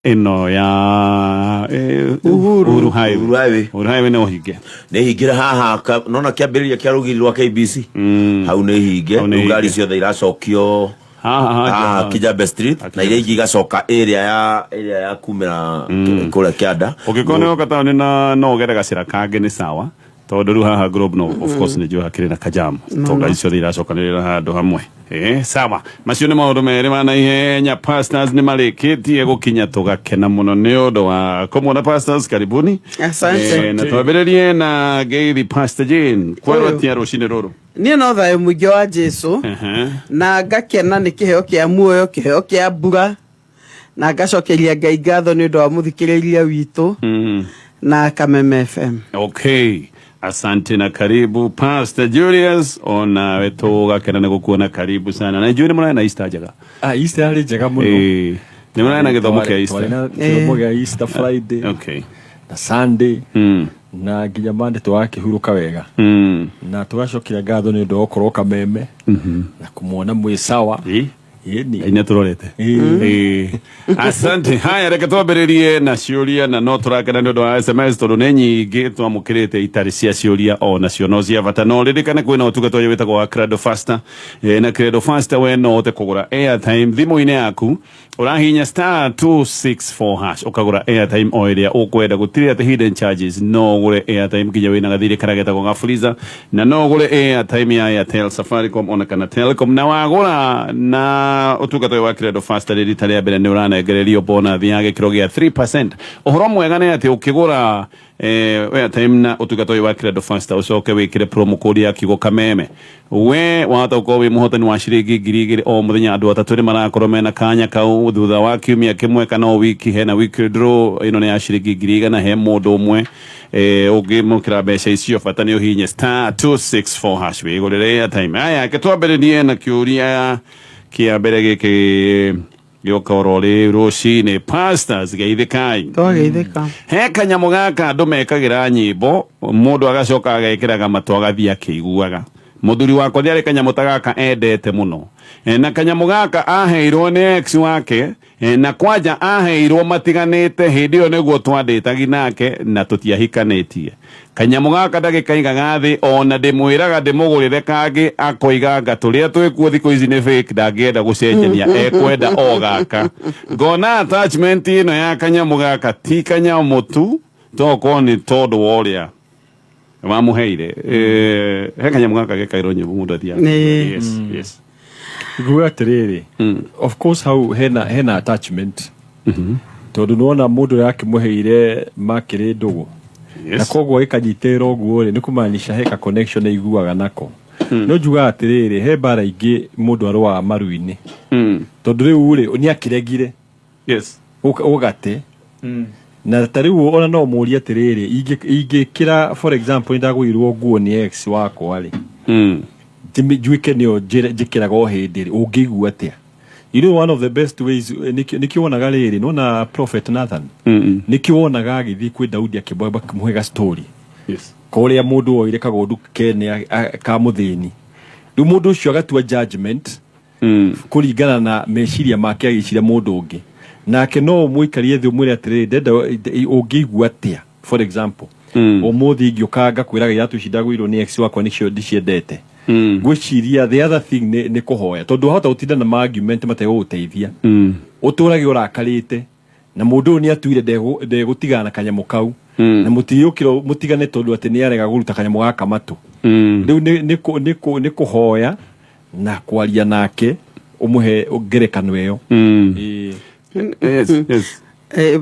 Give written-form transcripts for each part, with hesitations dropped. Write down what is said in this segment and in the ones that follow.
Ĩno ya Uhuru. Uhuru Highway. Uhuru Highway. Uhuru Highway no hinge. Nä hingä haha nona kä ambä rä ria kä a rå giri rwa KBC hau nä hinge. Hau nĩ Rĩu ngari hinge. ciothe iracokio Haha haha haha Kijabe Street na iria ingĩ igacoka area ya kumĩra kũrĩa kĩanda. Ũngĩkorwo nĩ woka taũni na no ũgere gacĩra kangĩ nĩ sawa, tondũ rĩu haha Globe no of course nĩ njũĩ hakĩrĩ na kajam to ngari ciothe iracokanĩrĩra handũ hamwe. Sawa, macio nĩ maũndũ merĩ ma naihenya. Pastors nĩ marĩkĩtie gũkinya, tũgakena mũno nĩ ũndũ wa kũmuona. Pastors, karibuni. Asante. Na twambĩrĩrie na ngeithi. Pastor Jane, kwerwo Ũyũ. atia rũcinĩ rũrũ? Niĩ no thayũ mũingĩ wa Jesu na ngakena nĩ kĩheo kĩa muoyo, kĩheo kĩa mbura, na ngacokeria Ngai ngatho nĩ ũndũ wa mũthikĩrĩria witũ na Kameme FM. Okay, asante na karibu. Pastor Julius, onawe tũgakena nĩ gũkuona, karibu sana, na njũĩ nĩ mũrarĩ na Easter njega. Ah, Easter yarĩ njega mũno. Nĩ mũrarĩ na gĩthomo kĩa Twarĩ Easter? na gĩthomo gĩa Easter Friday na Sunday na nginya Monday tũgakĩhurũka wega na tũgacokia ngatho nĩ ũndũ wa gũkorwo Kameme na kũmwona mwĩ sawa. Ĩni. Ngai nĩ atũrorete. Asante. Haya, reke twambĩrĩrie na ciũria, na no tũrakena nĩ ũndũ wa SMS tondũ nĩ nyingĩ twamũkĩrĩte itarĩ cia ciũria, o nacio no cia bata. No ririkane kwĩna ũtungata ũyũ wĩtagwo wa Credo Faster. Na Credo Faster we no ũhote kũgũra airtime thimũ-inĩ yaku, ũrahihinya *264# ũkagũra airtime o ĩrĩa ũkwenda, gũtirĩ atĩ hidden charges. No ũgũre airtime nginya wĩna gathirĩ karĩa getagwo ga Fuliza, na no ũgũre airtime ya Airtel, Safaricom ona kana Telcom. Na wagũra na ũtungata ũyũ wa Credo Faster rĩ rita rĩa mbere, nĩ ũranengererio bonus ya gĩkĩro gĩa 3%. Ũhoro mwega nĩ atĩ ũkĩgũra airtime na ũtungata ũyũ wa Credo Faster, ũcoke wĩkĩre promo code ya kiugo Kameme, we wahota gũkorwo wĩ mũhotani wa ciringi 2,000 o mũthenya. Andũ atatũ nĩ marakorwo mena kanya kau thutha wa kiumia kĩmwe kana o wiki. Hena weekly draw ĩno nĩ ya ciringi 100,000 he mũndũ ũmwe. Ũngĩmũkĩra mbeca icio, bata nĩ ũhinye *264# wĩgũrĩre airtime. Aya, ke twambĩrĩrie na kĩũria kĩa mbere gĩkĩ gĩoka oro rĩu rũcinĩ. Pastors, geithĩkai. Twageithĩka. He kanyamũ gaka andũ mekagĩra nyĩmbo, mũndũ agacoka agekĩraga matũ agathiĩ akĩiguaga. Mũthuri wakwa nĩ arĩ kanyamũ ta gaka endete mũno. Na kanyamũ gaka aheirwo nĩ ex wake. Na kwanja aheirwo matiganĩte, hĩndĩ ĩyo nĩguo twandĩtagi nake na tũtiahikanĩtie. Kanyamũ gaka ndagĩkaigaga thĩ, ona ndĩmwĩraga ndĩmũgũrĩre kangĩ, akoiga nga tũrĩa twĩkuo thikũ ici nĩ fake, ndangĩenda gũcenjania, ekwenda o gaka. Ngona attachment ĩno ya kanyamũ gaka ti kanyamũ tu, tokorwo nĩ tondũ wa ũrĩa wamũheire. He kanyamũ gaka gekairwo nyĩmbo mũndũ athiaga. Yes. Nguga atĩrĩrĩ, of course hau hena attachment, tondũ nĩwona mũndũ ũrĩa akĩmũheire makĩrĩ ndũgũ na koguo gĩkanyitĩrĩra ũguo rĩ, nĩ kũmaanisha he ka connection aiguaga nako. No njugaga atĩrĩrĩ, he mbara ingĩ mũndũ arũaga maru-inĩ, tondũ rĩu rĩ nĩ akĩregire ũgate na ta rĩu ona no mũrie atĩrĩrĩ, ingĩkĩra for example nĩ ndagũirwo nguo nĩ ex wakwa rĩ, njuĩke nĩyo njĩkĩraga o hĩndĩ rĩ, ũngĩigua atĩa? You know, one of the best ways, nĩkĩo wonaga rĩrĩ, nĩwona Prophet Nathan, nĩkĩo wonaga agĩthiĩ kwĩ Daudi akĩmũhe ga story korĩa mũndũ woire kagondu kene ka mũthĩni. Rĩu mũndũ ũcio agatua judgment kũringana na meciria make, agĩciria mũndũ ũngĩ nake. No ũmũikarie thĩ ũmwĩre atĩrĩrĩ, ndenda ũngĩigua atĩa, for example, ũmũthĩ ingĩũka ngakwĩraga iratũ ici ndagũirwo nĩ ex wakwa nĩcio ndiciendete. Ngwĩciria the other thing nĩ kũhoya, tondũ wahota gũtinda na ma argument mategũgũteithia, ũtũrage ũrakarĩte na mũndũ ũyũ nĩ atuire ndegũtigana na kanyamũ kau na mũtigĩũkĩra mũtigane tondũ atĩ nĩ arega kũruta kanyamũ gaka matũ. Rĩu nĩ kũhoya na kwaria nake, ũmũhe ngerekano ĩyo. Ĩĩ. Yes.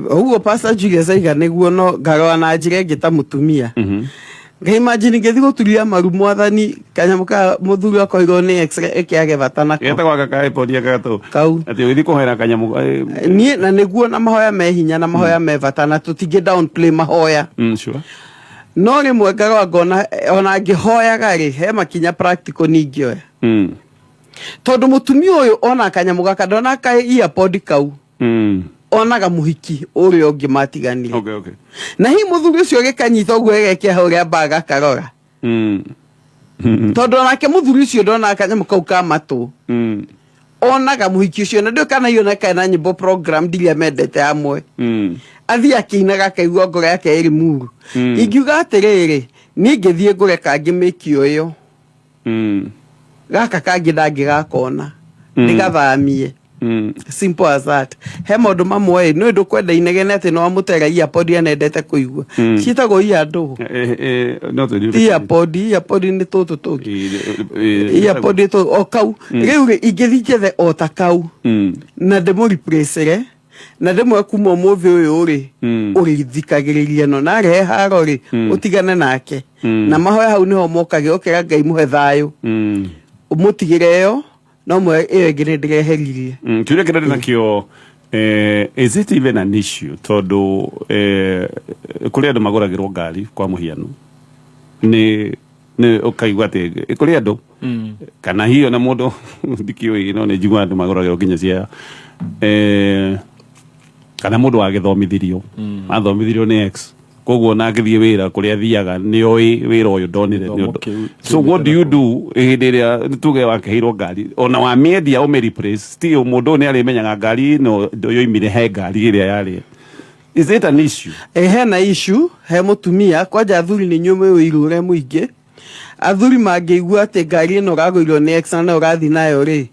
Ũguo Pastor Julius aiga nĩguo, no ngarora na njĩra ĩngĩ ta mũtumia, ngaimagine ngĩthiĩ gũturia maru Mwathani, kanyamũ ka mũthuri akoirwo nĩ ex ĩkĩage bata nako. Getagwo gaka iPod gatũ. Kau. Atĩ ũgĩthiĩ kũhoera kanyamũ. Niĩ na nĩguo, na mahoya me hinya na mahoya me bata na tũtingĩ downplay mahoya. No rĩmwe ngarora ngona ona ngĩhoyaga rĩ, he makinya practical ningĩoya, tondũ mũtumia ũyũ ona kanyamũ gaka ndona ka earpod kau, onaga mũhiki ũrĩa ũngĩ matiganire. Na hihi mũthuri ũcio gĩkanyita ũguo ĩgekĩa hau ũrĩa ambaga gakarora, tondũ onake mũthuri ũcio ndona kanyamũ kau ka matũ. Onaga mũhiki ũcio na ndũĩ kana ioneka na nyĩmbo program ndiria mendete amwe. Athiĩ akĩinaga akaigua ngoro yake ĩrĩ muru. Ingiuga atĩrĩrĩ, niĩ ngĩthiĩ ngũre kangĩ mĩkio ĩyo. Gaka kangĩ ndangĩgakona. Ndĩgathamie. Simple as that. He maũndũ mamwe ĩ, nĩ ndũkwenda inegene atĩ nĩ wamũtera earpod anendete kũigua. Ciĩtagwo ear ndũ. No twĩrire. Ti earpod, earpod nĩ tũtũ tũngĩ. Earpod tũ o kau. Rĩu rĩ, ingĩthiĩ njethe o ta kau. Na ndĩmũ-replace-re na ndĩmwe kuma ũmũthĩ ũyũ rĩ, ũrĩthikagĩrĩria no na arehe haro rĩ, ũtigane nake. Na mahoya hau nĩho mokagĩra ũkera Ngai mũhe thayũ. Ũmũtigĩre ĩyo no mwe ĩyo ĩngĩ nĩ ndĩreheririe. Kĩũria kĩrĩa ndĩ nakĩo, is it even an issue tondũ kũrĩ andũ magũragĩrwo ngari kwa mũhiano nĩ ũkaigua atĩ kũrĩ andũ kana hiyo na mũndũ ndikĩũĩ no nĩ njiguaga andũ magũragĩrwo nginya cia kana mũndũ wagĩthomithirio athomithirio nĩ ex, koguo ona angĩthiĩ wĩra kũrĩa athiaga nĩ oĩ wĩra ũyũ ndonire nĩ Gĩthomo ũndũ. kĩu So what do you do hĩndĩ ĩrĩa tuge wakĩheirwo ngari ona wamĩendia ũmĩ replace, still mũndũ ũyũ nĩ arĩmenyaga ngari ĩno yoimire he ngari ĩrĩa yarĩ? Is it an issue? Ĩ, hena issue he mũtumia kwanja. Athuri nĩ inyuĩ mwĩ ũiru ũrĩa mũingĩ. Athuri mangĩigua atĩ ngari ĩno ũragũirwo nĩ ex na no ũrathiĩ nayo rĩ,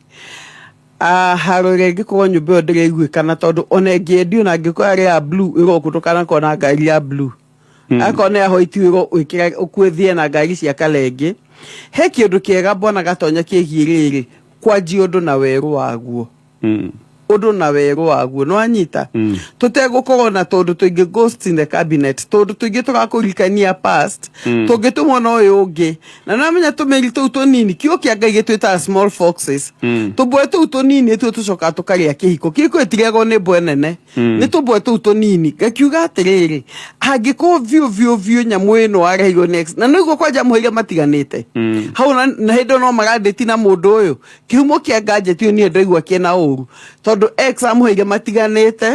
haro ĩrĩa ĩngĩkorwo nyũmba ĩyo ndĩraiguĩkana, tondũ ona ĩngĩendio na angĩkorwo yarĩ ya blue ĩrwo ndũkanakorwo na ngari ya blue, akorwo nĩ ya white ĩrwo wĩkĩre ũkuĩthie na ngari cia kala ĩngĩ. He kĩndũ kĩega mbona gatonya kĩgiĩ rĩrĩ, kwanjia ũndũ na werũ waguo. Ũndũ na werũ waguo nĩ wanyita. Tũtegũkorwo na tũndũ tũingĩ, ghosts in the cabinet, tũndũ tũingĩ tũrakũririkania past, tũngĩtũmwo na ũyũ ũngĩ na nĩwamenya tũmĩri tũu tũnini kiugo kĩa Ngai gĩtwĩtaga small foxes. Tũmbwe tũu tũnini nĩtuo tũcokaga tũkarĩa kĩhiko. Kĩhiko gĩtirĩagwo nĩ mbwe nene, nĩ tũmbwe tũu tũnini. Ngakiuga atĩrĩrĩ, angĩkorwo biũ biũ biũ nyamũ ĩno wareheirwo nĩ ex na nĩguo kwanja mũheire matiganĩte hau na hĩndĩ ĩyo no marandĩti na mũndũ ũyũ kĩhumo kĩa gadget ĩyo, niĩ ndaigua kĩna ũru tondũ ex amũheire matiganĩte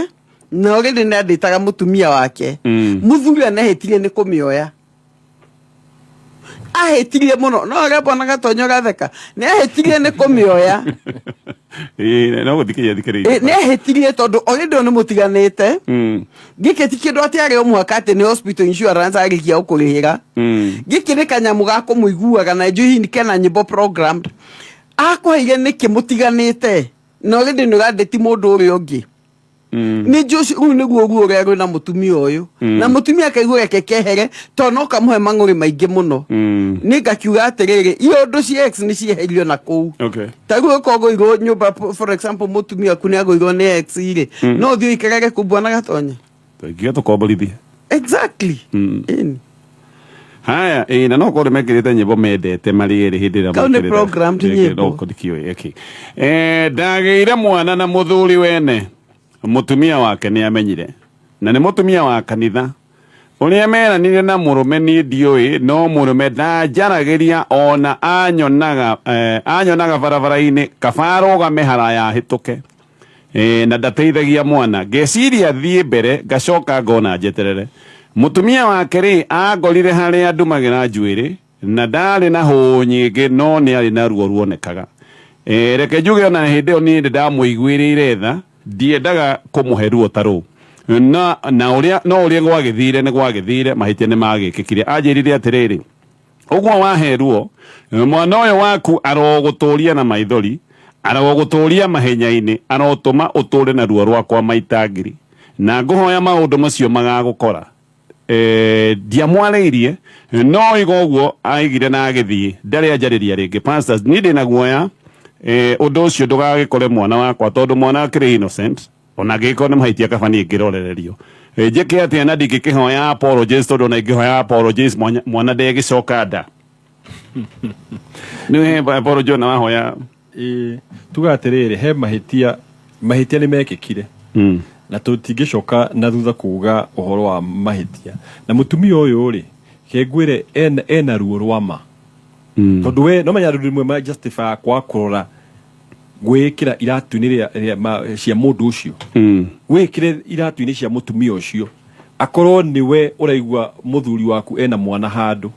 na already nĩ andĩtaga mũtumia wake. Mũthuri anehĩtirie nĩ kũmĩoya, ahĩtirie mũno no ũrĩa mbona gatonya ũratheka, nĩ ahĩtirie nĩ kũmĩoya. Ĩĩ, no gũthikĩrĩria thikĩrĩirie. Nĩ ahĩtirie tondũ already ũyũ nĩ mũtiganĩte. Gĩkĩ ti kĩndũ atĩ arĩ o mũhaka atĩ nĩ hospital insurance arĩkia gũkũrĩhĩra. Gĩkĩ nĩ kanyamũ ga kũmũiguaga na njũĩ hihi kena nyĩmbo programmed akũheire nĩkĩ mũtiganĩte na already nĩ ũrandĩti mũndũ ũrĩa ũngĩ. Nĩ njũci rĩu nĩguo ruo ũrĩa rwĩna mũtumia ũyũ na mũtumia akaigua reke kehere tondũ no kamũhe mang'ũrĩ maingĩ mũno. Nĩ ngakiuga atĩrĩrĩ, iyo ũndũ cia ex nĩ cieherio na kũu. Ta rĩu ũkorwo ũgũirwo nyũmba, for example mũtumia waku nĩ agũirwo nĩ ex rĩ, no ũthiĩ ũikarage kũu bwana gatonya? Tũingiuga tũkomborithie. Exactly. Ĩni. Haya, ĩ na no korwo mekĩrĩte nyĩmbo mendete marĩ erĩ hĩndĩ ĩrĩa Kau nĩ mekĩrĩte- programmed Ĩkĩ- nyĩmbo. No ndikĩũĩ ĩkĩ. Ndagĩire mwana na mũthuri wene, mũtumia wake nĩ amenyire na nĩ mũtumia wa kanitha. Ũrĩa meranire na mũrũme niĩ ndiũĩ, no mũrũme ndanjaragĩria ona anyonaga, anyonaga barabara-inĩ kaba arũgame haraya hĩtũke. Na ndateithagia mwana. Ngeciria thiĩ mbere, ngacoka ngona njeterere. Mũtumia wake rĩ, angorire harĩa ndumagĩra njuĩrĩ na ndarĩ na hũũ nyingĩ no nĩ arĩ na ruo ruonekaga. Reke njuge ona hĩndĩ ĩyo niĩ ndamũiguĩrĩire tha, ndiendaga kũmũhe ruo ta rũu na ũrĩa no ũrĩa gwagĩthire nĩ gwagĩthire, mahĩtia nĩ magĩkĩkire. Anjĩrire atĩrĩrĩ, ũguo wahe ruo mwana ũyũ waku arogũtũria na maithori, arogũtũria mahenya-inĩ, arotũma ũtũre na ruo rwakwa maita ngiri, na ngũhoya maũndũ macio magagũkora. Ndiamwarĩirie no iga ũguo aigire na agĩthiĩ, ndarĩ anjarĩria rĩngĩ. Pastors, niĩ ndĩna guoya ũndũ ũcio ndũgagĩkore mwana wakwa tondũ mwana akĩrĩ innocent, ona angĩgĩkorwo nĩ mahĩtia kaba niĩ ngĩrorererio. Njĩke atĩa na ndingĩkĩhoya apologies tondũ ona ingĩhoya apologies mwana ndegĩcoka nda nĩ apology ona wahoya. Ĩĩ, tuga atĩrĩrĩ, he mahĩtia, mahĩtia nĩ mekĩkire na tũtingĩcoka na thutha kuga ũhoro wa mahĩtia. Na mũtumia ũyũ rĩ, kengwĩre ena ruo rwa ma tondũ we no menya andũ rĩmwe ma justify kwa kũrora gwĩkĩra iratu-inĩ cia mũndũ ũcio. Wĩkĩre iratu-inĩ cia mũtumia ũcio, akorwo nĩwe ũraigua mũthuri waku ena mwana handũ,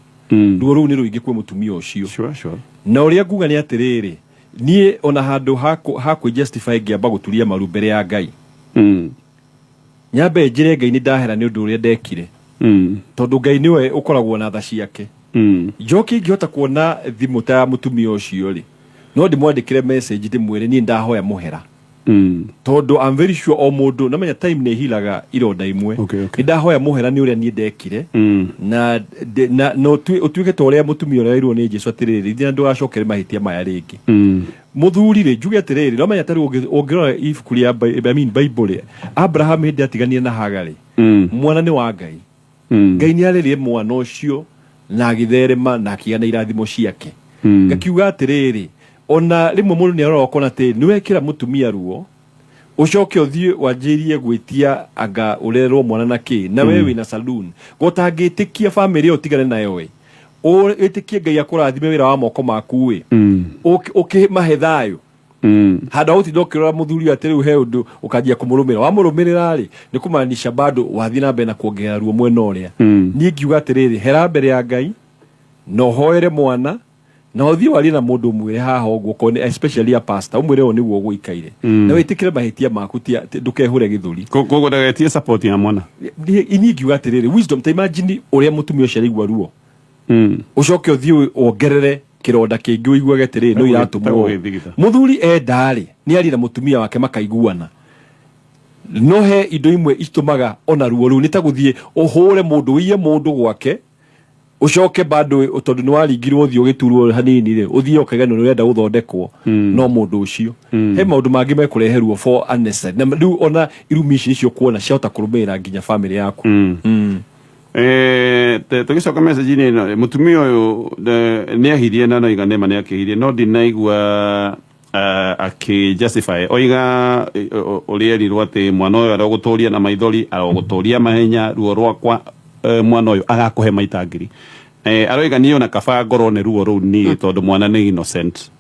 ruo rũu nĩ rũingĩ kwĩ mũtumia ũcio. Sure. Na ũrĩa nguga nĩ atĩrĩrĩ, Niĩ ona handũ ha kwĩ justify ngĩamba gũturia maru mbere ya Ngai, nyambe njĩre Ngai nĩ ndahera nĩ ũndũ ũrĩa ndekire, tondũ Ngai nĩwe ũkoragwo na tha ciake. Njoke ingĩhota kuona thimũ ta ya mũtumia ũcio rĩ, no ndĩmwandĩkĩre message ndĩmwĩre niĩ ndahoya mũhera, tondũ I'm very sure o mũndũ namenya time nĩ hilaga ironda imwe. Nĩ ndahoya mũhera nĩ ũrĩa niĩ ndekire, na no ũtuĩke ta ũrĩa mũtumia ũrĩa werwo nĩ Jesu atĩrĩrĩ, ithiĩ na ndũgacokere mahĩtia maya rĩngĩ. Mũthuri rĩ, njuge atĩrĩrĩ, no menya tarĩu ũngĩrora ibuku rĩa I mean Bible rĩ, Abraham hĩndĩ atiganire na Hagarĩ, mwana nĩ wa Ngai. Ngai nĩ arĩrĩe mwana ũcio na agĩtherema na akĩgĩa na irathimo ciake. Ngakiuga atĩrĩrĩ, ona rĩmwe mũndũ nĩ arora ũkona atĩ nĩ wekĩra mũtumia ruo, ũcoke ũthiĩ wanjĩrie gwĩtia anga ũrerwo mwana na kĩ na we wĩna saloon gotangĩtĩkia famĩlĩ ĩyo ũtigane nayo ĩ, wĩtĩkie Ngai akũrathime wĩra wa moko maku ĩ, ũkĩmahe thayũ, handũ ha gũtinda ũkĩrora mũthuri ũyũ atĩ rĩu he ũndũ ũkanjia kũmũrũmĩrĩra. Wamũrũmĩrĩra rĩ, nĩ kũmaanisha bado wathiĩ na mbere na kuongerera ruo mwena ũrĩa. Niĩ ngiuga atĩrĩrĩ, hera mbere ya Ngai na ũhoere mwana na ũthiĩ warie na mũndũ ũmwĩre haha ũguo, okorwo nĩ especially a pastor, ũmwĩre ũũ nĩguo gũikaire, na wĩtĩkĩre mahĩtia maku, ndũkehure gĩthũri. Koguo ndagatie support ya mwana. Niĩ ngiuga atĩrĩrĩ, wisdom, ta imagine ũrĩa mũtumia ũcio araigua ruo, ũcoke ũthiĩ wongerere kĩronda kĩngĩ ũiguage atĩrĩrĩ no iratũmwo. Tagũgĩthigitha. Mũthuri enda rĩ, nĩ arie na mũtumia wake makaiguana, no he indo imwe itũmaga ona ruo rũu nĩ ta gũthiĩ ũhũre mũndũ, ũiye mũndũ gwake, ũcoke bado tondũ nĩ waringirwo ũthiĩ ũgĩturwo hanini rĩ, ũthiĩ ũkaiganwo nĩ ũrenda gũthondekwo no mũndũ ũcio. He maũndũ mangĩ mekũrehe ruo for unnecessary, na rĩu ona irumi ici nĩcio kuona ciahota kũrũmĩrĩra nginya famĩlĩ yaku. Tũgĩcoka message-inĩ ĩno, mũtumia ũyũ nĩ ahirie na noiga nĩma nĩ akĩhirie, no ndinaigua akĩ justify oiga ũrĩa erirwo atĩ mwana ũyũ arogũtũria na maithori, arogũtũria mahenya, ruo rwakwa, mwana ũyũ agakũhe maita ngiri. Aroiga niĩ ona kaba ngorwo nĩ ruo rũu niĩ, tondũ mwana nĩ innocent,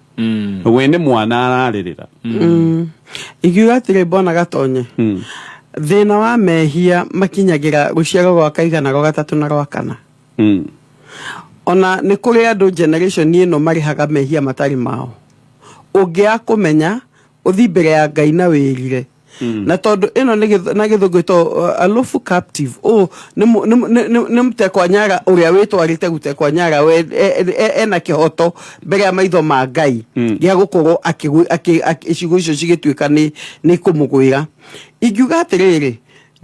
we nĩ mwana ararĩrĩra. Ingiuga atĩrĩ, mbona gatonye thĩna wa mehia makinyagĩra rũciaro rwa kaigana, rwa gatatũ na rwa kana. Ona nĩ kũrĩ andũ generation ĩno marĩhaga mehia matarĩ mao. Ũngĩaga kũmenya, ũthiĩ mbere ya Ngai na wĩrire, na tondũ ĩno nĩ na gĩthũngũ ĩtagwo a lawful captive, ũ nĩ mũtekwa nyara ũrĩa wĩtwarĩte gũtekwa nyara, we ena kĩhoto mbere ya maitho ma Ngai gĩa gũkorwo ciugo icio cigĩtuĩka nĩ kũmũgwĩra. Ingiuga atĩrĩrĩ,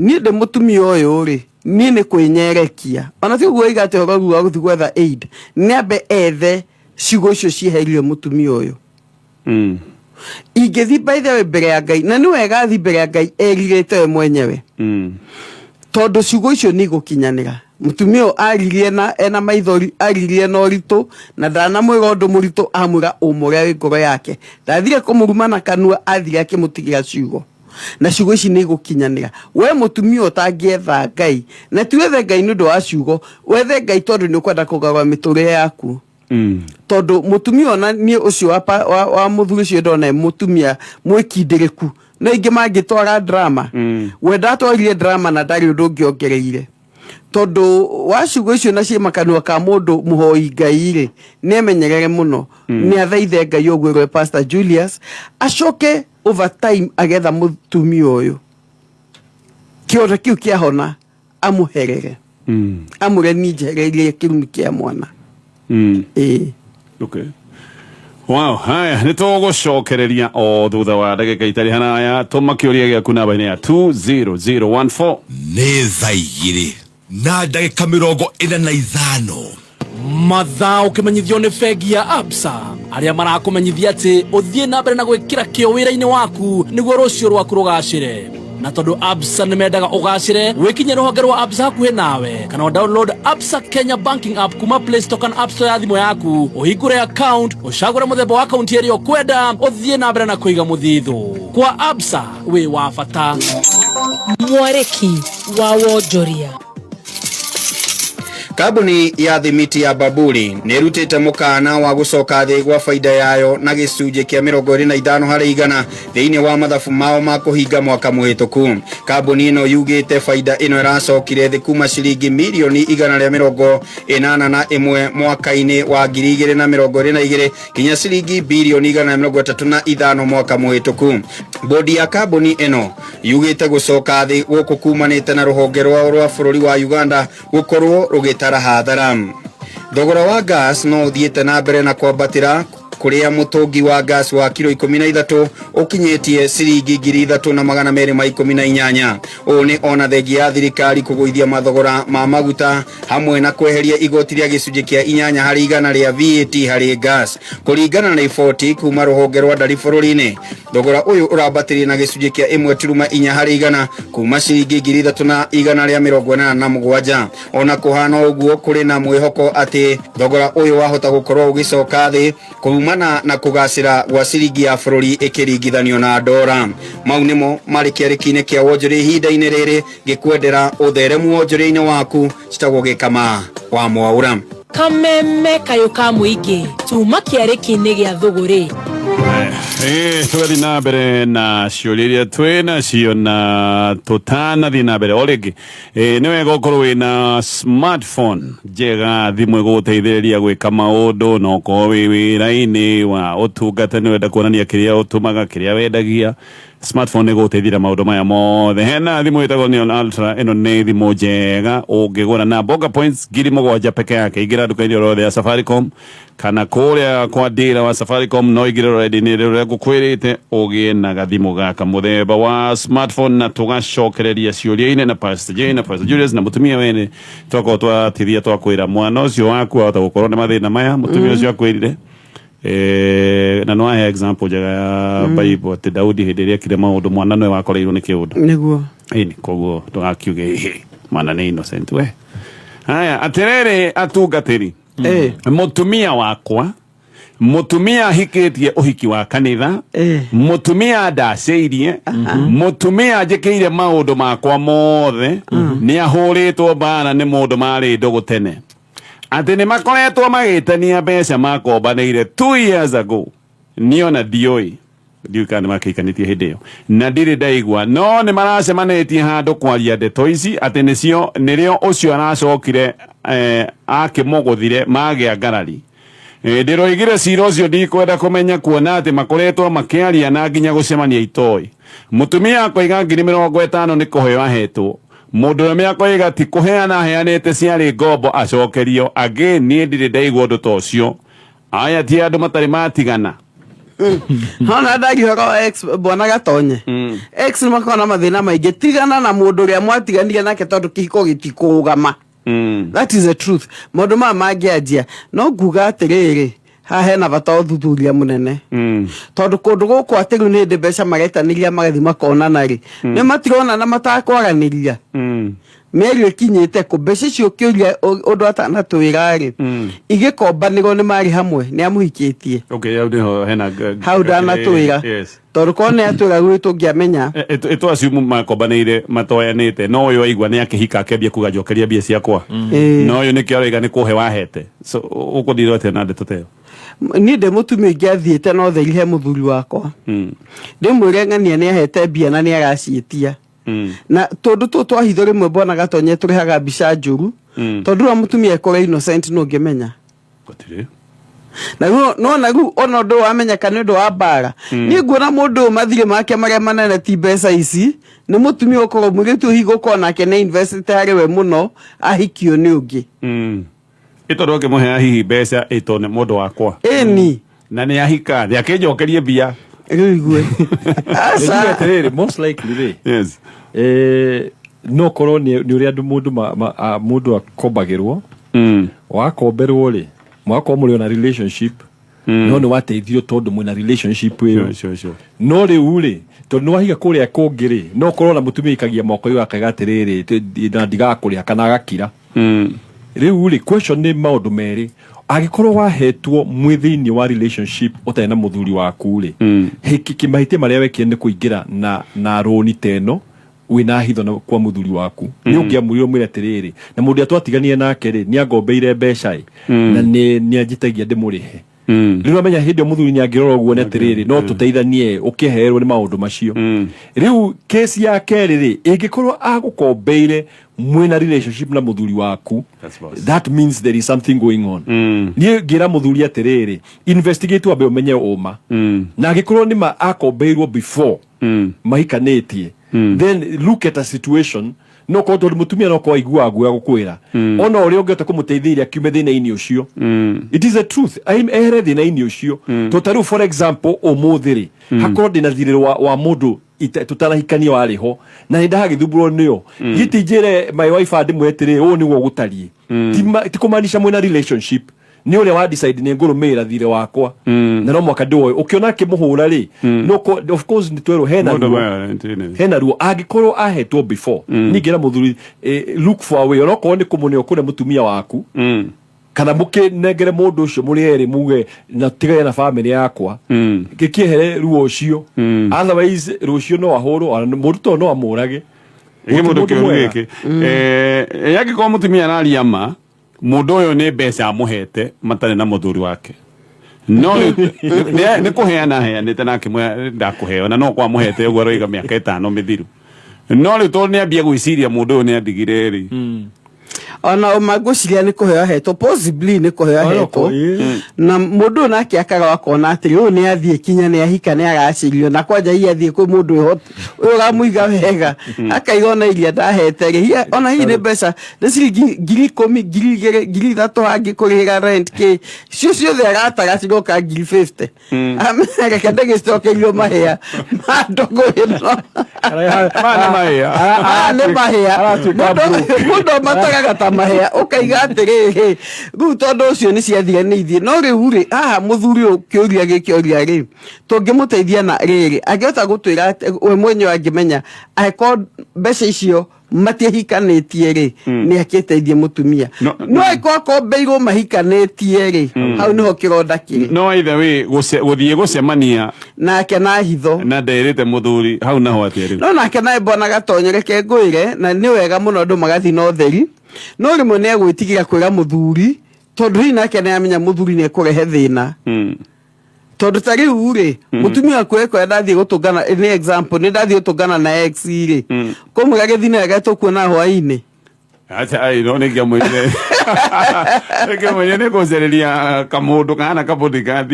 niĩ ndĩ mũtumia ũyũ rĩ, niĩ nĩ kwĩnyerekia, ona ti ũguo oiga atĩ ũhoro wa gũthiĩ gwetha aid, nĩ ambe ethe ciugo icio cieherio mũtumia ũyũ. Ingĩthiĩ by the way mbere ya Ngai, na nĩ wega athiĩ mbere ya Ngai erirĩte we mwenyewe, tondũ ciugo icio nĩ igũkinyanĩra. Mũtumia ũyũ aririe na ena maithori, aririe na ũritũ, na ndanamwĩra ũndũ mũritũ, amwĩra ũma ũrĩa wĩ ngoro yake. Ndathire kũmũruma na kanua, athire akĩmũtigĩra ciugo, na ciugo ici nĩ igũkinyanĩra. We mũtumia ũtangĩetha Ngai, na ti wethe Ngai nĩ ũndũ wa ciugo, wethe Ngai tondũ nĩ ũkwenda kũgarũra mĩtũrĩre yaku, tondũ mũtumia ona niĩ ũcio wa mũthuri ũcio ndona e mũtumia mwĩkindĩrĩku, no ingĩ mangĩtwara drama. We ndatwarire drama na ndarĩ ũndũ ũngĩ ongereire, tondũ wa ciugo icio na ciĩ makanua ka mũndũ mũhoi Ngai rĩ, nĩ emenyerere mũno, nĩ athaithe Ngai ũguo ĩrwe Pastor Julius, acoke over time agetha mũtumia ũyũ kĩonda kĩu kĩahona, amũherere, amũre niĩ njehereirie kĩrumi kĩa mwana. Ĩĩ. Okay. Wow, haya nĩ tũgũcokereria o thutha wa ndagĩka itarĩ haraya. Tũma kĩũria gĩaku namba-inĩ ya 20014. Nĩ thaa 2:45. Mathaa ũkĩmenyithio nĩ bengi ya Absa, arĩa marakũmenyithia atĩ ũthiĩ na mbere na gwĩkĩra kĩo wĩra-inĩ waku nĩguo rũciũ rwaku rũgacĩre. Na tondũ Absa nĩ mendaga ũgacĩre, wĩkinye rũhonge rwa Absa hakuhĩ nawe, kana o download Absa Kenya Banking app kuma Play Store kana App Store ya thimũ yaku, ũhingũre account, ũcagũre mũthemba wa akaunti ĩrĩa ũkwenda, ũthiĩ na mbere na kũiga mũthithũ. Kwa Absa wĩ wa bata. Mwarĩki wa wonjoria. Kambuni ya thimiti ya Baburi nĩ ĩrutĩte mũkana wa gũcoka thĩ gwa baida yayo na gĩcunjĩ kĩa 25 harĩ igana thĩinĩ wa mathabu mao ma kũhinga mwaka mũhĩtũku. Kambuni ĩno yugĩte baida ĩno ĩracokire thĩ kuma ciringi mirioni 181 mwaka-inĩ wa 2022 kinya ciringi bilioni 135 mwaka mũhĩtũku. Bodi ya kambuni ĩno yugĩte gũcoka thĩ gũkũ kumanĩte na rũhonge rwao rwa bũrũri wa Uganda gũkorwo rũgĩtara hathara. Thogora wa gas no ũthiĩte na mbere na kwambatĩra kuria mutungi wa gas wa kilo 13 ukinyitie ciringi 3218. Ũũ nĩ ona thengia ya thirikari kũgũithia mathogora ma maguta hamwe na kweheria igoti rĩa gĩcunjĩ kĩa 8 harĩ igana rĩa VAT harĩ gas. Kũringana na riboti kuma rũhonge rwa ndari bũrũri-inĩ, thogora ũyũ ũrambatĩrie na gĩcunjĩ kĩa 1.4 harĩ igana kuma ciringi 3187. Ona kũhana ũguo, kũrĩ na mwĩhoko atĩ thogora ũyũ wahota gũkorwo ũgĩcoka thĩ kumana na kugacira gwa ciringi ya bũrũri ĩkĩringithanio na ndora. Mau nĩmo marĩ kĩarĩki-inĩ kĩa wonjoria ihinda-inĩ rĩrĩ, ngĩkwendera ũtheremu wonjoria-inĩ waku. Citagwo Gĩkama wa Mwaura. Kameme kayũ ka mũingĩ tuma kĩarĩki-inĩ gĩa thũgũrĩ. Tũgathiĩ na mbere na ciũria iria twĩ nacio na tũtanathiĩ na mbere o rĩngĩ, nĩ wega ũkorwo wĩna smartphone njega, thimũ ĩgũgũteithĩrĩria gwĩka maũndũ, na ũkorwo wĩ wĩra-inĩ wa ũtungata nĩ ũrenda kuonania kĩrĩa ũtũmaga, kĩrĩa wendagia. Smartphone ĩgũgũteithĩrĩria maũndũ maya mothe. Hena thimũ ĩtagwo Neon Ultra, ĩno nĩ thimũ njega ũngĩgũra na Bonga Points 7,000 peke yake. Ingĩra nduka-inĩ oro yothe ya Safaricom kana kũrĩa kwa dealer wa Safaricom, no ingĩre rũrenda-inĩ rũrĩa ngũkwĩrĩte ũgĩe na gathimũ gaka mũthemba wa smartphone. Na tũgacokereria ciũria-inĩ na Pastor Jane na Pastor Julius na mũtumia wene, twakorwo twatithia twakwĩra mwana ũcio waku ahota gũkorwo na mathĩna maya mũtumia ũcio akwĩrire. Na no ahe example njega ya Bible atĩ Daudi hĩndĩ ĩrĩa ekire maũndũ, mwana nĩwe wakoreirwo nĩ kĩũndũ. Nĩguo. Ĩni koguo ndũgakiuge ĩhĩ mwana nĩ innocent we. Haya, atĩrĩrĩ atungatĩri, mũtumia wakwa, mũtumia ahikĩtie ũhiki wa kanitha, mũtumia ndacĩirie, mũtumia njĩkĩire maũndũ makwa mothe, nĩ ahũrĩtwo mbara nĩ mũndũ marĩ ndũgũ tene, atĩ nĩ makoretwo magĩtania mbeca makombanĩire 2 years ago. Niĩ ona ndiũĩ, ndiũĩ kana nĩ makĩikanĩtie hĩndĩ ĩyo, na ndirĩ ndaigua, no nĩ maracemanĩtie handũ kwaria ndeto ici atĩ nĩcio nĩrĩo ũcio aracokire akĩmũgũthire magĩa ngarari. Ndĩroigire cira ũcio ndikwenda kũmenya, kuona atĩ makoretwo makĩaria na nginya gũcemania itoĩ. Mũtumia akoiga 50,000 nĩ kũheo ahetwo, mũndũrũme akoiga ti kũheana aheanĩte, ciarĩ ngombo acokerio. Angĩ niĩ ndirĩ ndaigua ũndũ ta ũcio. Aya ti andũ matarĩ matigana. Hona ndari horo wa ex bwana Gatonye. Ex nĩ makoragwo na mathĩna maingĩ. Tigana na mũndũ ũrĩa mwatiganire nake tondũ kĩhiko gĩtikũrũgama. That is the truth. Maũndũ maya mangĩanjia no nguga atĩrĩrĩ, haha hena bata wa ũthuthuria mũnene, tondũ kũndũ gũkũ atĩ rĩu nĩ hĩndĩ mbeca maretanĩria magathiĩ makonana rĩ, nĩ matironana matakwaranĩria. Mĩario ĩkinyĩte kũ? Mbeca icio ũkĩũria ũndũ atanatwĩra rĩ, igĩkombanĩrwo nĩ marĩ hamwe, nĩ amũhikĩtie. Okay, hau nĩho hena hau ndanatwĩra. Tondũ korwo nĩ atwĩra gwĩ tũngĩamenya. Ĩtũ acio makombanĩire matoyanĩte, no ũyũ aigua nĩ akĩhika akĩambia kuga njokeria mbia ciakwa, no ũyũ nĩkĩo arauga nĩ kũhe wahete. So ũkũthirwo atĩa na ndeto ta ĩyo? Niĩ ndĩ mũtumia ingĩathiĩte no theri he mũthuri wakwa, ndĩmwĩre ng'ania nĩ ahete mbia na nĩ araciĩtia, na tũndũ tũtũ twahitho rĩmwe bwana Gatonye tũrehaga mbica njũru, tondũ ũrĩa mũtumia ekora innocent no ũngĩmenya. Gũtirĩ. Na rĩu no na rĩu ona ũndũ wamenyeka nĩ ũndũ wa mbara. Niĩ nguona mũndũ ũyũ mathirĩ make marĩa manene ti mbeca ici, nĩ mũtumia ũkorwo mũirĩtu ũyũ hihi gũkorwo nake nĩ investĩte harĩ we mũno, ahikio nĩ ũngĩ. Ĩ tondũ ũngĩmũhea hihi mbeca ĩtũ nĩ mũndũ wakwa. Ĩni. Na nĩ ahika nĩ akĩnjokerie mbia. Rĩu igue. Aca. Atĩrĩrĩ, most likely rĩ, no korwo nĩ ũrĩa andũ mũndũ mũndũ akombagĩrwo, wakomberwo rĩ, mwakorwo mũrĩ ona relationship, no nĩ wateithirio tondũ mwĩna relationship ĩyo. No rĩu rĩ, tondũ nĩ wahiga kũrĩa kũngĩ rĩ, no korwo na mũtumia ikagia moko igũrũ akaiga atĩrĩrĩ, na ndigakũrĩha kana agakira. Rĩu rĩ, question nĩ maũndũ merĩ. Angĩkorwo wahetwo mwĩ thĩinĩ wa relationship ũtarĩ na mũthuri waku rĩ, hĩki mahĩtia marĩa wekire nĩ kũingĩra na rũni ta ĩno. Wĩna hitho na kwa mũthuri waku, nĩ ũngĩamũrire ũmwĩre atĩrĩrĩ, na mũndũ ũrĩa twatiganire nake rĩ, nĩ angombeire mbeca ĩ, na nĩ anjĩtagia ndĩmũrĩhe. Rĩu amenya hĩndĩ ĩyo mũthuri nĩ angĩrora ũguo nĩ atĩrĩrĩ, no tũteithanie ũkĩherwo nĩ maũndũ macio. Rĩu kesi ya kerĩ rĩ, ĩngĩkorwo agũkombeire mwĩna relationship na mũthuri waku, That's boss. That means there is something going on. Niĩ ngĩra mũthuri atĩrĩrĩ, investigate, wambe ũmenye ũma, na angĩkorwo nĩ ma akombeirwo before mahikanĩtie, then look at a situation. No korwo tondũ mũtumia no korwo aiguaga guoya gũkwĩra, ona ũrĩa ũngĩhota kũmũteithĩrĩria akiume thĩna-inĩ ũcio. It is a truth. Ehere thĩna-inĩ ũcio, tondũ ta rĩu, for example, ũmũthĩ rĩ, hakorwo ndĩna thirĩ wa mũndũ tũtanahikania warĩ ho na nĩ ndahagĩthumbũrwo nĩyo, giti njĩre my wife andĩmwĩre atĩrĩ, ũũ nĩguo gũtariĩ. Ti kũmaanisha mwĩna relationship, nĩ ũrĩa wa decide nĩ ngũrũmĩrĩra thirĩ wakwa na no mwaka ndĩwoe. Ũkĩona akĩmũhũra rĩ, no of course nĩ twerwo hena Mũndũ ruo. Hena ruo angĩkorwo ahetwo before. Ningĩ na mũthuri, look for a way, onokorwo nĩ kũmũne ũkũne mũtumia waku, kana mũkĩnengere mũndũ ũcio mũrĩ erĩ, muge na tigane na famĩlĩ yakwa, gĩkĩehere ruo ũcio. Otherwise rũciũ no ahũrwo, ona mũndũ to no amũrage. Gä må ndå kä Mũndũ å mwega. gä kä angä korwo må tumia araria ma, må ndå å yå nä mbeca amũhete matarĩ na mũthuri wake, no nä kå heana heanä te nake ndakũheo, na no kwa mũhete ũguo aroiga mĩaka 5 mĩthiru, no rĩu tondũ nĩ ambia gwĩciria mũndũ ũyũ nĩ andigire rĩ. Ona ũma ngwĩciria nĩ kũheo ahetwo, possibly nĩ kũheo ahetwo, na mũndũ ũyũ nake akaga akona atĩrĩ, ũyũ nĩ athiĩ kinya nĩ ahika, nĩ agacĩrio, na kwanja hihi athiĩ kwĩ mũndũ ũyũ ũramũiga wega, akaiga ona iria ndahete rĩ, ona hihi nĩ mbeca nĩ ciringi 10,000, 2,000, 3,000 hangĩ kũrĩhĩra rent kĩ cio ciothe aratara ciroka 50,000. Reke ndĩgĩcokerio mahĩa ma ndũgũ ĩno. Maya nĩ mahĩa. Maya nĩ mahĩa. Mũndũ amatagaga ta mahĩa, ũkaiga atĩrĩrĩ, rĩu tondũ ũcio nĩ ciathire nĩ ithiĩ, no rĩu rĩ, haha mũthuri ũyũ kĩũria gĩkĩũria rĩ, tũngĩmũteithia na rĩrĩ, angĩhota gũtwĩra atĩ we mwenyewe angĩmenya angĩkorwo mbeca icio matihikanĩtie rĩ, nĩ akĩteithie mũtumia. No angĩkorwo akombeirwo mahikanĩtie rĩ, hau nĩho kĩronda kĩrĩ. No either way gũthiĩ gũcemania nake na hitho na nderĩte mũthuri hau naho atĩa rĩu? No nake nawe mbona gatonyo, reke ngwĩre, na nĩ wega mũno andũ magathiĩ na ũtheri, no rĩmwe nĩ egwĩtigĩra kwĩra mũthuri, tondũ hihi nake nĩ amenya mũthuri nĩ ekũrehe thĩna, tondũ ta rĩu rĩ, mũtumia waku ekora ndathiĩ gũtũngana, nĩ example, nĩ ndathiĩ gũtũngana na ex rĩ, kũmwĩra gĩthiĩ wega tũkuona hwaĩ-inĩ. Acha ai, no nĩ ngĩamwĩrire, nĩ nĩ gũcereria kamũndũ kahana kabodyguard.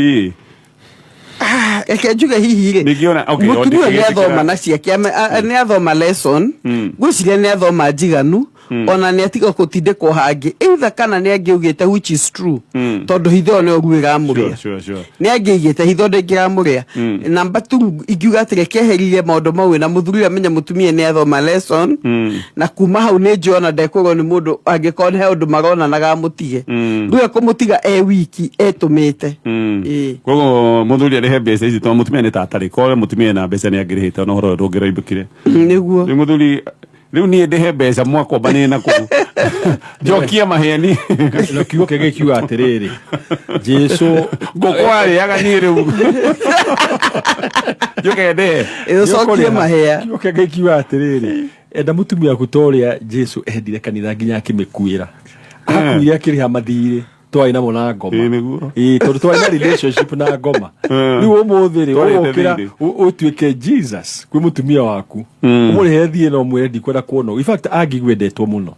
Ah, reke njuge hihi rĩ, Ningĩona- okay, mũtumia ndingĩgĩtĩkĩra. nĩ athoma na ciake, nĩ athoma lesson, ngwĩciria nĩ athoma njiganu, ona nĩ atiga gũtindĩkwo hangĩ, either kana nĩ angĩugĩte, which is true, tondũ hitho ĩyo nĩyo ruo ĩramũrĩa. Nĩ angĩigĩte hitho ndĩngĩramũrĩa. Namba tu ingiuga atĩ reke eherire maũndũ mau na mũthuri amenye mũtumia nĩ athoma lesson, na kuma hau nĩ njũĩ ona ndekwĩrwo nĩ mũndũ angĩkorwo he ũndũ maronanaga amũtige. Rĩu ekũmũtiga e wiki etũmĩte. Ĩĩ. Koguo mũthuri arĩhe mbeca ici, tondũ mũtumia nĩ tatarĩ korwo mũtumia ena mbeca nĩ angĩrĩhĩte, ona ũhoro ũyũ ndũngĩraibũkire. Nĩguo. Rĩu mũthuri, rĩu niĩ ndĩhe mbeca mwakomba nĩ na kũu njokie maheni? Na kiugo kĩngĩ kiuga atĩrĩrĩ, Jesu Ngũkũ arĩaga niĩ, rĩu njũke ndĩhe? Ĩ, ũcokie mahĩa. Kiugo kĩngĩ kiuga atĩrĩrĩ, enda mũtumia waku ta ũrĩa Jesu endire kanitha nginya akĩmĩkuĩra. Akuire akĩrĩha mathirĩ twarĩ namo na ngoma. Ĩĩ, nĩguo. Ĩĩ, tondũ twarĩ na relationship na ngoma. Rĩu ũmũthĩ rĩ, Twarĩte ũgũkĩra thirĩ. ũtuĩke Jesus kwĩ mũtumia waku, ũmũrĩhe thiĩ na ũmwĩre ndikwenda kuona. In fact, angĩgwendetwo mũno,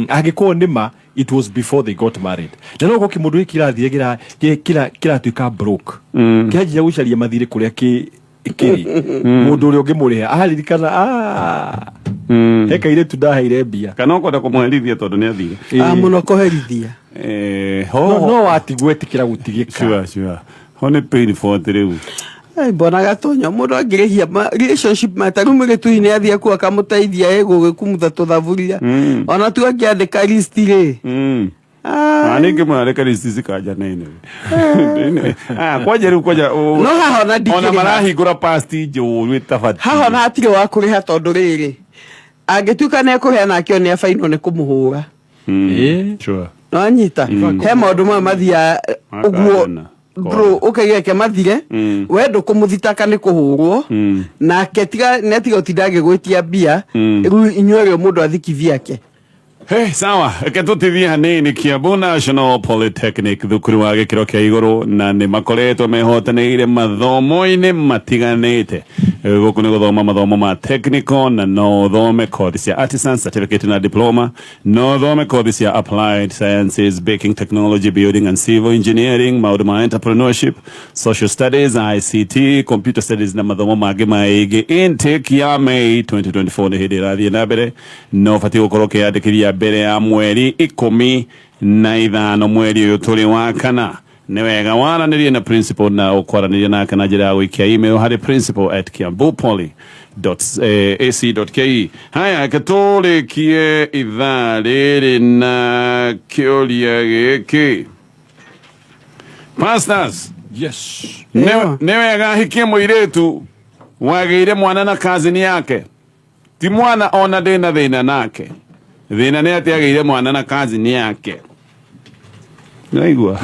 angĩkorwo nĩ ma it was before they got married, na no gũkĩ mũndũ gĩkĩ kĩrathiĩ kĩratuĩka broke, kĩranjia gũcaria mathirĩ kũrĩa kĩrĩ mũndũ ũrĩa ũngĩmũrĩha aririkana, "Ah, he kairĩtu ndaheire mbia." Kana ũkwenda kũmũherithia tondũ nĩ athire? Ah, mũno kũherithia. Ho No watigwo ĩtĩkĩra gũtigĩka. Sure, ho nĩ painful atĩ rĩu. Ai, mbona gatonyo mũndũ angĩrĩhia relationship ma ta rĩu mũirĩtu hihi nĩ athiĩ kuo akamũteithia ĩgũgĩkumutha tũthaburia, ona tu angĩandĩka list rĩ. Ah, ningĩ mũrareka list cikanja nene. Ah, kwanja rĩu kwanja No haha ona ona ndikĩrĩha. Marahingũra past njũru ĩtabatiĩ. Haha ona hatirĩ wa kũrĩha, tondũ rĩrĩ, angĩtuĩka nĩ ekũrĩha nake nĩ abainwo nĩ kũmũhũra. Nĩwanyita, he maũndũ mamwe mathiaga ũguo. Makahana. Bro ũkaigua mathire we ndũkũmũthitaka nĩ kũhũrwo nake tiga netiga ũtinda agĩgwĩtia mbia rĩu inyuerĩ mũndũ athikithia ake. Hey, sawa reke tũtithie hanini Kiambu National Polytechnic thukuru wa gĩkĩro kĩa igũrũ na nĩ makoretwo mehotanĩire mathomo-inĩ matiganĩte. Gũkũ nĩ gũthoma mathomo ma technical na no ũthome kothi cia artisan certificate na diploma, no ũthome kothi cia applied sciences, baking technology, building and civil engineering, maũndũ ma entrepreneurship, social studies, ICT, computer studies na mathomo mangĩ maingĩ. Intake ya May 2024 nĩ hĩndĩ ĩrathiĩ na mbere no batiĩ gũkorwo ũkĩyandĩkithia mbere ya mweri 15 mweri ũyũ tũrĩ wa kana. Nĩ wega waranĩrie na principal na ũkwaranĩria nake na njĩra ya gũikia email harĩ principal@kiambupoly.ac.ke. Haya, reke tũrĩkie ithaa rĩrĩ na kĩũria gĩkĩ. Pastors, Yes. nĩ wega ahikie mũirĩtu wagĩire mwana na cousin yake? Ti mwana ona ndĩna thĩna nake, thĩna nĩ atĩ agĩire mwana na cousin yake. Naigua.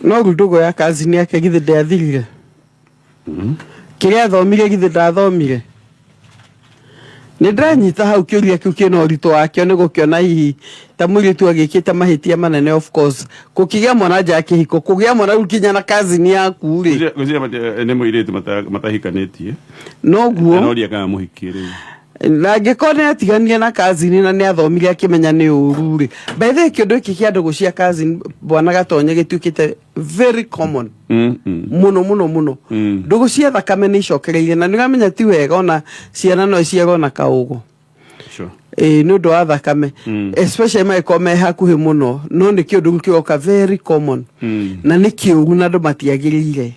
No rĩu ndũgũ ya cousin yake githĩ ndĩathirire? Kĩrĩa athomire githĩ ndathomire? Nĩ ndĩranyita hau kĩũria kĩu kĩna ũritũ wakĩo nĩ gũkĩona hihi ta mũirĩtu agĩkĩte mahĩtia manene. Of course kũkĩgĩa mwana nja ya kĩhiko, kũgĩa mwana rĩu nginya na cousin yaku rĩ, Ngwĩciria nĩ mũirĩtu matahikanĩtie. Noguo. Noria kana mũhikie rĩu. Na angĩkorwo nĩ atiganire na cousin na nĩ athomire akĩmenya nĩ ũru rĩ, by the way, kĩũndũ gĩkĩ kĩa ndũgũ cia cousin, bwana Gatonye, gĩtuĩkĩte very common mũno mũno mũno. Ndũgũ cia thakame nĩ icokereirie na nĩ ũramenya ti wega ona ciana no iciarwo na kaũgũ. Ĩĩ, nĩ ũndũ wa thakame, especially magĩkorwo me hakuhĩ mũno, no nĩ kĩũndũ kĩroka very common na nĩ kĩũru na andũ matiagĩrĩire.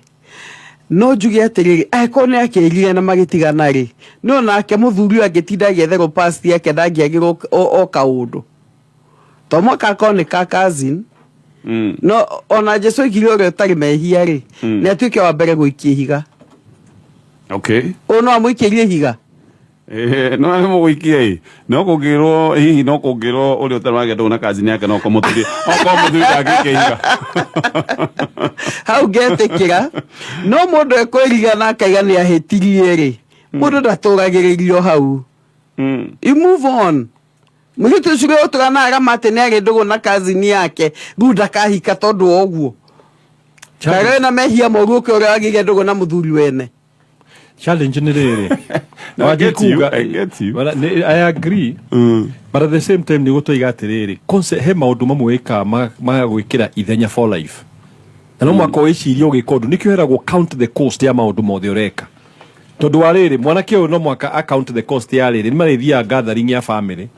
No njuge atĩrĩrĩ, angĩkorwo nĩ akĩrire na magĩtigana rĩ, no nake mũthuri ũyũ angĩtinda agĩetherwo past yake ndangĩagĩrwo o kaũndũ to mwaka akorwo nĩ ka cousin. No ona Jesu oigire ũrĩa ũtarĩ mehia rĩ, nĩ atuĩke wa mbere gũikia ihiga. Ũyũ no amũikĩrie ihiga. No nĩ mũgũikia ĩ no kũngĩrwo hihi no kũngĩrwo ũrĩa ũtarĩ wagĩa ndũgũ na cousin yake no kũmũthuri okorwo mũthuri ndangĩikia ihiga. Hau ngetĩkĩra, no mũndũ ekwĩriga na akaiga nĩ ahĩtirie rĩ, mũndũ ndatũragĩrĩrio hau. You move on. Mũirĩtu ũcio ũrĩa ũtũra na atĩ nĩ arĩ ndũgũ na cousin yake rĩu ndakahika tondũ wa ũguo kana na mehia moru ũkĩ ũrĩa wagĩire ndũgũ na mũthuri wene. Challenge nĩ rĩrĩ. No, I get you, I get you. Well, I agree, but at the same time nĩ gũtũiga atĩrĩrĩ, he maũndũ mamwe wĩkaga ma gwĩkĩra ithenya for life na no mwaka wĩcirie ũgĩka ũndũ nĩkĩo heragwo count the cost ya maũndũ mothe ũreka, tondũ wa rĩrĩ mwanake ũyũ no mwaka account the cost ya rĩrĩ nĩ marĩthiaga gathering ya family.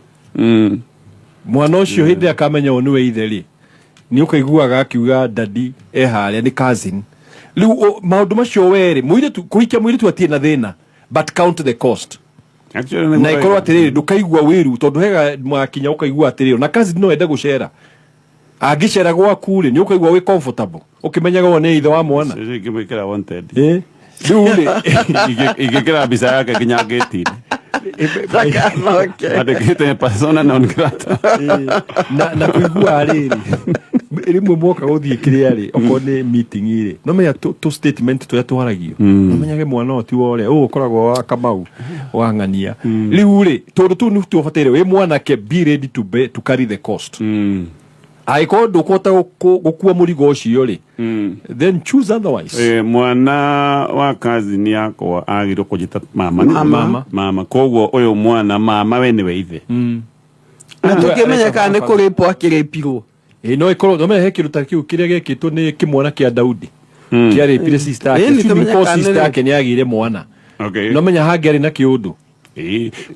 Mwana ũcio hĩndĩ ĩrĩa akamenya ũyũ nĩwe ithe rĩ, nĩ ũkaiguaga akiuga daddy e harĩa nĩ cousin. Rĩu maũndũ macio werĩ mũirĩtu kũhikia mũirĩtu atirĩ na thĩna, but count the cost. Actually, na ikorwo atĩrĩrĩ ndũkaigua wĩru tondũ hega mwakinya ũkaigua atĩrĩrĩ na cousin no ende gũcera, angĩcera gwaku rĩ, nĩ ũkaigua wĩ comfortable ũkĩmenyaga ũyũ nĩ ithe wa mwana. Ingĩmwĩkĩra wanted. Rĩu rĩ Ingĩkĩra mbica yake nginya ngĩti-inĩ. Ndakanoke. Andĩkĩte persona non grata. Na kũigua rĩrĩ rĩmwe mwoka gũthiĩ kĩrĩa rĩ, okorwo nĩ meeting rĩ, no menya tũ statement tũrĩa twaragio, no menyage mwana ũyũ ti wa ũrĩa ũyũ ũkoragwo wa Kamau wa ng'ania. Rĩu rĩ, tondũ tũu nĩ tũbataire wĩ mwanake be ready to carry the cost. Angĩkorwo ndũkũhota gũkua mũrigo ũcio rĩ, then choose otherwise. Mwana wa cousin yakwa agĩrĩirwo kũnjĩta mama. Mama. Mama. Koguo ũyũ mwana mama we nĩwe ithe. Na tũkĩmenye kana nĩ kũrĩpwo akĩrĩpirwo. Ĩ no ĩkorwo no menya he kĩndũ ta kĩu kĩrĩa gĩekĩtwo nĩ kĩmwana kĩa Daudi kĩarĩpire sister yake. Ĩni, Assuming tũmenye ko kana sister nĩ- yake nĩ agĩire mwana, no menya hangĩarĩ na kĩũndũ.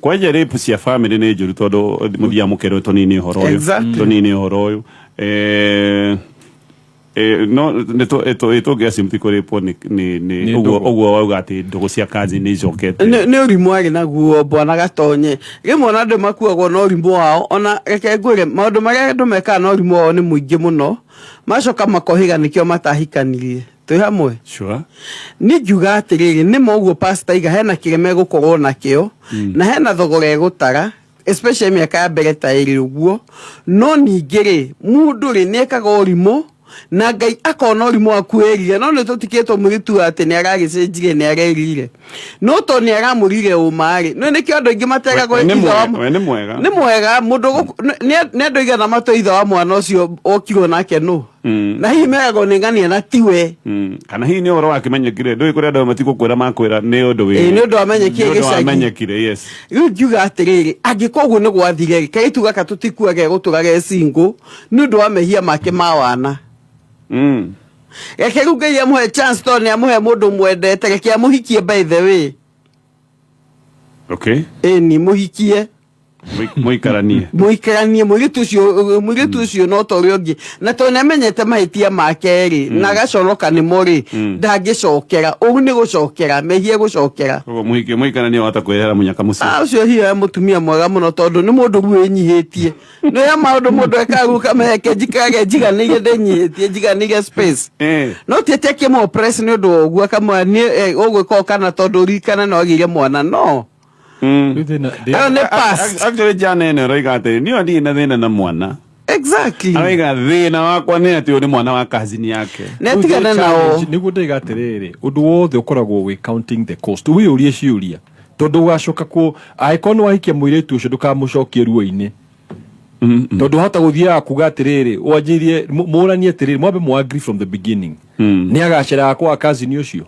Kwanja rape cia family nĩ njũru tondũ mũthiaga mũkerwo tũnini ũhoro ũyũ. Tũnini ũhoro ũyũ. No nĩ tũngĩ assume ti kũrĩpwo nĩ Nĩ ũguo ndũgũ. Ũguo wauga atĩ ndũgũ cia cousin nĩ icokete. Nĩ ũrimũ arĩ naguo bwana Gatonye. Rĩmwe ona andũ makuagwo na ũrimũ wao, ona reke ngwĩre maũndũ marĩa andũ mekaga na ũrimũ wao nĩ mũingĩ mũno, macoka makohiga nĩkĩo matahikanirie. Twĩ hamwe? Sure. Niĩ ngiuga atĩrĩrĩ, nĩ ma ũguo pastor aiga hena kĩrĩa megũkorwo nakĩo na hena thogora ĩgũtara, especially mĩaka ya mbere ta ĩrĩ ũguo, no ningĩ rĩ, mũndũ rĩ nĩ ekaga ũrimũ. Na Ngai akona ũrimũ waku wĩrire, no nĩ tũtikĩtwo mũirĩtu atĩ nĩ aragĩcenjirie, nĩ arerire, no to nĩ aramũrire ũma-rĩ, no nĩkĩo andũ aingĩ materagwo. We nĩ Ithe wa we nĩ mwega. Nĩ mwega mũndũ nĩ andũ aigana matũ ithe wa mwana ũcio okirwo nake nũ, na hihi meragwo nĩ ng'ania na tiwe. Kana hihi nĩ ũhoro wakĩmenyekire, ndũĩ kũrĩa andũ matigũkwĩra, makwĩra nĩ ũndũ wĩ Ĩĩ, nĩ ũndũ wamenyekire nĩ ũndũ gĩcagi. Wamenyekire, yes. Rĩu ngiuga atĩrĩrĩ, angĩkorwo ũguo nĩ gwathire rĩ, kairĩtu gaka tũtikua gegũtũra ge single nĩ ũndũ wa mehia make ma wana. Reke rĩu Ngai amũhe chance, tondũ nĩ amũhe mũndũ mwendete, reke amũhikie. By the way, ĩni mũhikie. Mũikaranie. Mũikaranie mũirĩtu ũcio, mũirĩtu ũcio no ta ũrĩa ũngĩ, na tondũ nĩ amenyete mahĩtia make rĩ, na agaconoka nĩmo rĩ, ndangĩcokera ũru, nĩ gũcokera mehia, gũcokera. Koguo mũhikie, mũikaranie, wahota kwĩrehera mũnyaka mũciĩ. Ah, ũcio hiyo ya mũtumia mwega mũno, tondũ nĩ mũndũ rĩu wĩnyihĩtie. Nĩ ya maũndũ mũndũ ekaga rĩu kameke njikarage njiganĩire, ndĩnyihĩtie, njiganĩire space. No ti atĩ akĩmũ-oppress nĩ ũndũ wa ũguo, akamwĩra niĩ ũgwĩka o kana tondũ ririkana no agĩire mwana no. Rĩu thĩna Ĩyo nĩ past. Actually, jana ĩno ĩroiga atĩrĩ, niĩ ndirĩ na thĩna na mwana. Aroiga thĩna wakwa nĩ atĩ ũyũ nĩ mwana wa cousin yake. Nĩ atigane nao. Nĩguo ndaiga atĩrĩrĩ, ũndũ wothe ũkoragwo wĩ counting the cost, wĩyũrie ciũria, tondũ ũgacoka kũ angĩkorwo nĩ wahikia mũirĩtu ũcio, ndũkamũcokie ruo-inĩ, tondũ wahota gũthiaga kuga atĩrĩrĩ, wanjĩrie mũranie atĩrĩrĩ, mwambe mũ agree from the beginning nĩ agaceraga kwa cousin ũcio,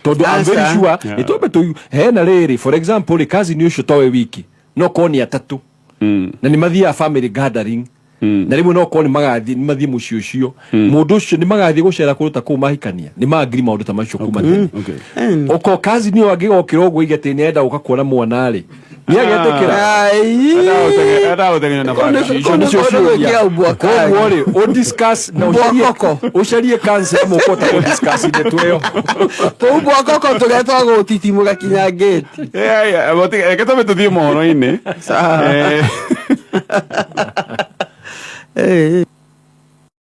tondũ I'm very Aca. sure nĩ twambe tũ hena rĩrĩ, for example rĩ, cousin ũcio towe wiki, no korwo nĩ atatũ na nĩ mathiaga family gathering, na rĩmwe no korwo nĩ magathiĩ, nĩ mathiĩ mũciĩ ũcio, mũndũ ũcio nĩ magathiĩ gũcera kũndũ ta kũu mahikania, nĩ maangiri maũndũ ta macio kuma tene. Oko cousin ũyũ angĩgokĩra ũguo aige atĩ nĩ arenda gũka kuona mwana rĩ, nĩ agetĩkĩra? Ai. Enda na Kũu Icio nĩcio nĩ ciũria. gwĩkĩra ũmbwa kari. Koguo rĩ, ũdiscuss na ũcarie Mbwa ũcarie counsel, mũkũhota kũdiscuss ndeto ĩyo. Tũmbwa koko tũrĩa twa gũtitimũra kinya ngĩti. Reke twambe tũthiĩ mohoro-inĩ. Sawa. Eh.